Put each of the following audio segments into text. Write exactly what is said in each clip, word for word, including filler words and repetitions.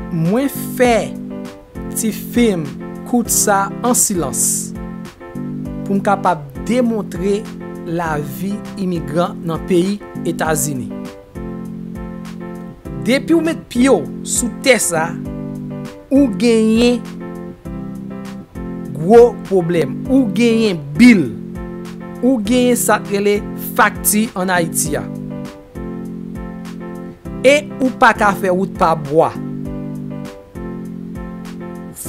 Mwen fè ti fim kout sa an silans pou m kapab demontre lavi imigran nan peyi Etazini. Depi w met pye w sou tè sa, ou genyen gwo pwoblèm, ou genyen bil, ou genyen sa k rele fakti ann Ayiti a. E ou pa ka fè wout pa bwa.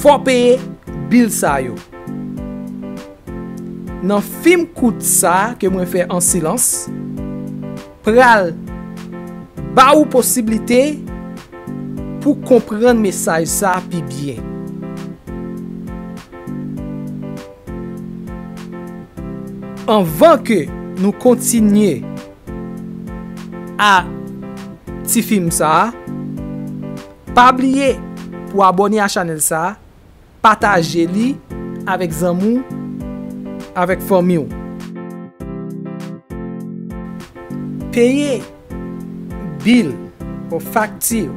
Fò w peye bil sa yo. Nan fim kout sa ke mwen fè an silans, pral ba ou posiblite pou konprann mesaj sa pi byen. Anvan ke nou kontinye a ti fim sa a, pa bliye pou abòne a chanèl sa a, pataje li avèk zanmi w, avèk fanmi w. Peye bil ou fakti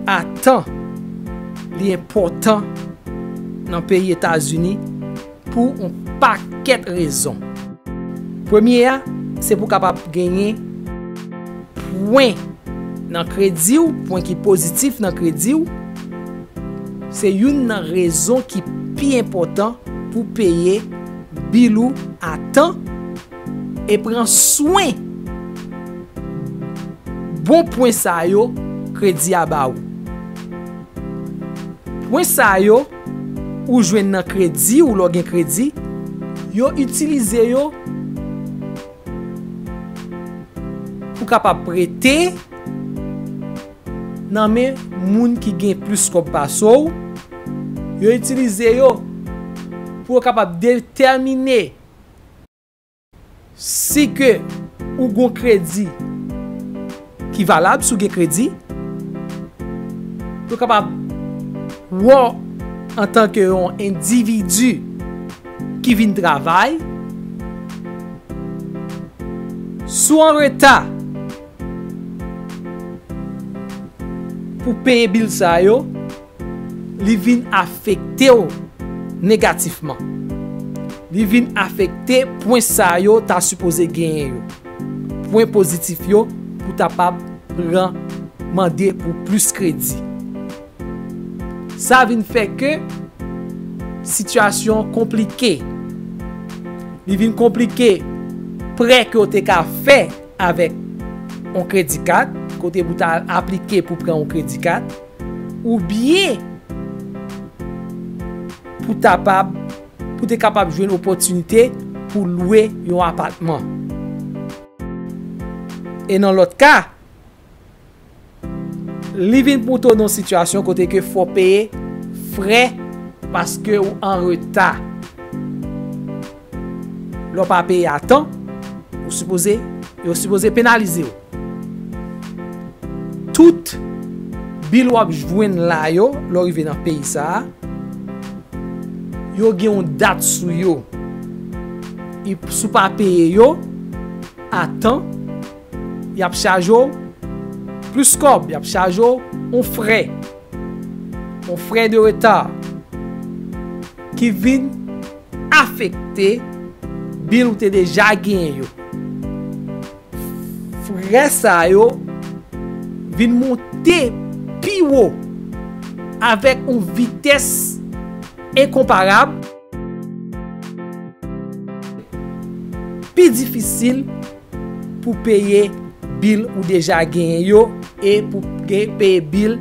a tan, li enpòtan nan peyi Etazini pou yon pakèt rezon. Premye a, se pou kapab genyen pwen nan kredi w, pwen ki pozitif nan kredi w. Se youn nan rezon ki pi enpòtan pou peye bil ou a tan e pran swen bon pwen sa yo kredi a ba ou. Pwen sa yo ou jwenn nan kredi ou lè w gen kredi, yo itilize yo pou kapab prete nan men moun ki gen plis kòb pase w. Yo itilize yo pou yo kapab detèmine si ke ou gon kredi ki valab, si w gen kredi, pou yo kapab wè w antanke yon endividi ki vin travay. Si w an reta pou peye bil sa yo, li vin afekte w negatifman. Li vin afekte pwen sa yo ta sipoze genyen yo. Pwen pozitif yo pou ta pa pran mande pou plis kredi. Sa vin fè ke sitiyasyon konplike. Li vin konplike prè ke w te ka fè avèk yon kredi kat, kote pou ta aplike pou pran yon kredi kat, oubyen pou ta pa, pou te kapab jwenn opòtinite pou lwe yon apatman. E nan lòt ka, li vin pou w nan yon sitiyasyon kote ke fò w peye frè paske w an reta. Lè w pa peye a tan, ou sipoze, yo sipoze penalize w. Tout bil w ap jwenn la yo, lè w rive nan peyi sa a, yo gen yon dat sou yo. E si w pa peye yo a tan, y ap chaje w plis kòb, y ap chaje w yon frè, yon frè de reta ki vin afekte bil ou te deja genyen yo. Frè sa yo vin monte pi wo avèk yon vitès enkonparab, pi difisil pou peye bil ou deja genyen yo e pou gen peye bil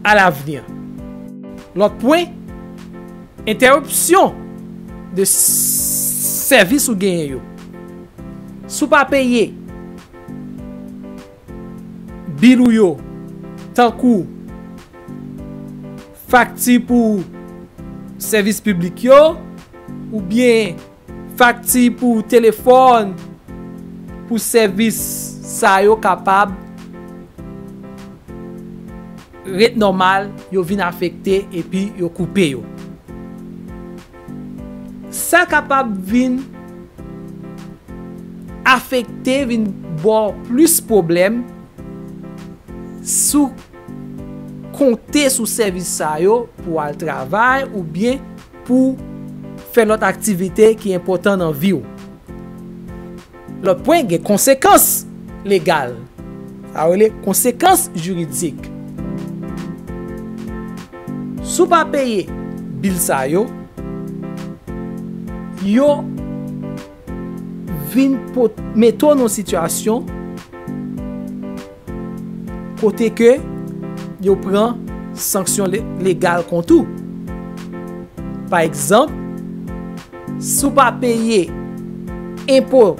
alavni. Lòt pwen, entèripsyon de s-, sèvis ou genyen yo. Si w pa peye bil ou yo, tankou fakti pou sèvis piblik yo, oubyen fakti pou telefòn, pou sèvis sa yo kapab ret nòmal, yo vin afekte epi yo koupe yo. Sa kapab vin afekte, vin ba w plis pwoblèm si w konte sou sèvis sa yo pou al travay oubyen pou fè lòt aktivite ki enpòtan nan vi w. Lòt pwen, gen konsekans legal. Sa yo rele konsekans jiridik. Si w pa peye bil sa yo, yo vin pot- mete w nan yon sitiyasyon kote ke yo pran sanksyon le- legal kont ou. Pa egzanp, si w pa peye enpo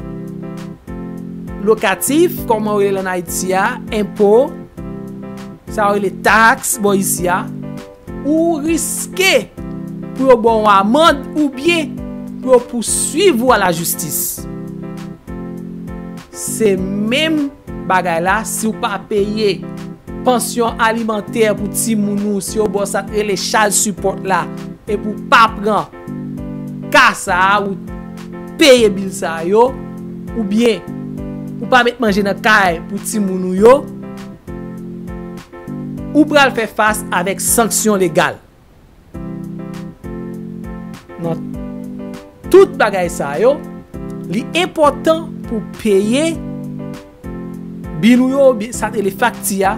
lokatif, kòman yo rele l ann Ayiti a, enpo, sa yo rele taks bò isi a, ou riske pou yo ba w yon amann oubyen pou yo pouswiv ou a lajistis. Se menm bagay la, si w pa peye pansyon alimantè pou timoun ou, si yo ba w sa k rele child support la, epi w pa pran ka sa a, ou peye bil sa yo, oubyen ou pa met manje nan kay pou timoun ou yo, ou pral fè fas avèk sanksyon legal. Nan tout bagay sa yo, li enpòtan pou peye bil ou yo, oubyen sa k rele fakti a,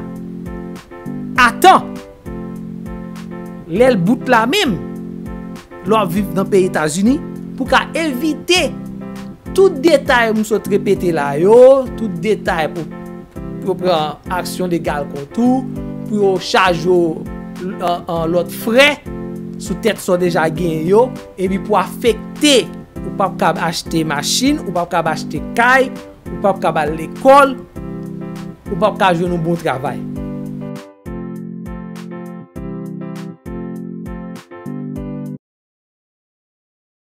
a tan. Lè l bout la menm, lè w ap viv nan peyi Etazini, pou ka evite tout detay m sot repete la yo, tout detay pou, pou yo pran aksyon legal kont ou, pou yo chaje w, an, an lòt frè sou tèt sa w deja genyen yo, epi pou afekte ou p ap kab achte machin, ou p ap kab achte kay, ou p ap kab al lekòl, ou p ap ka jwenn yon bon travay.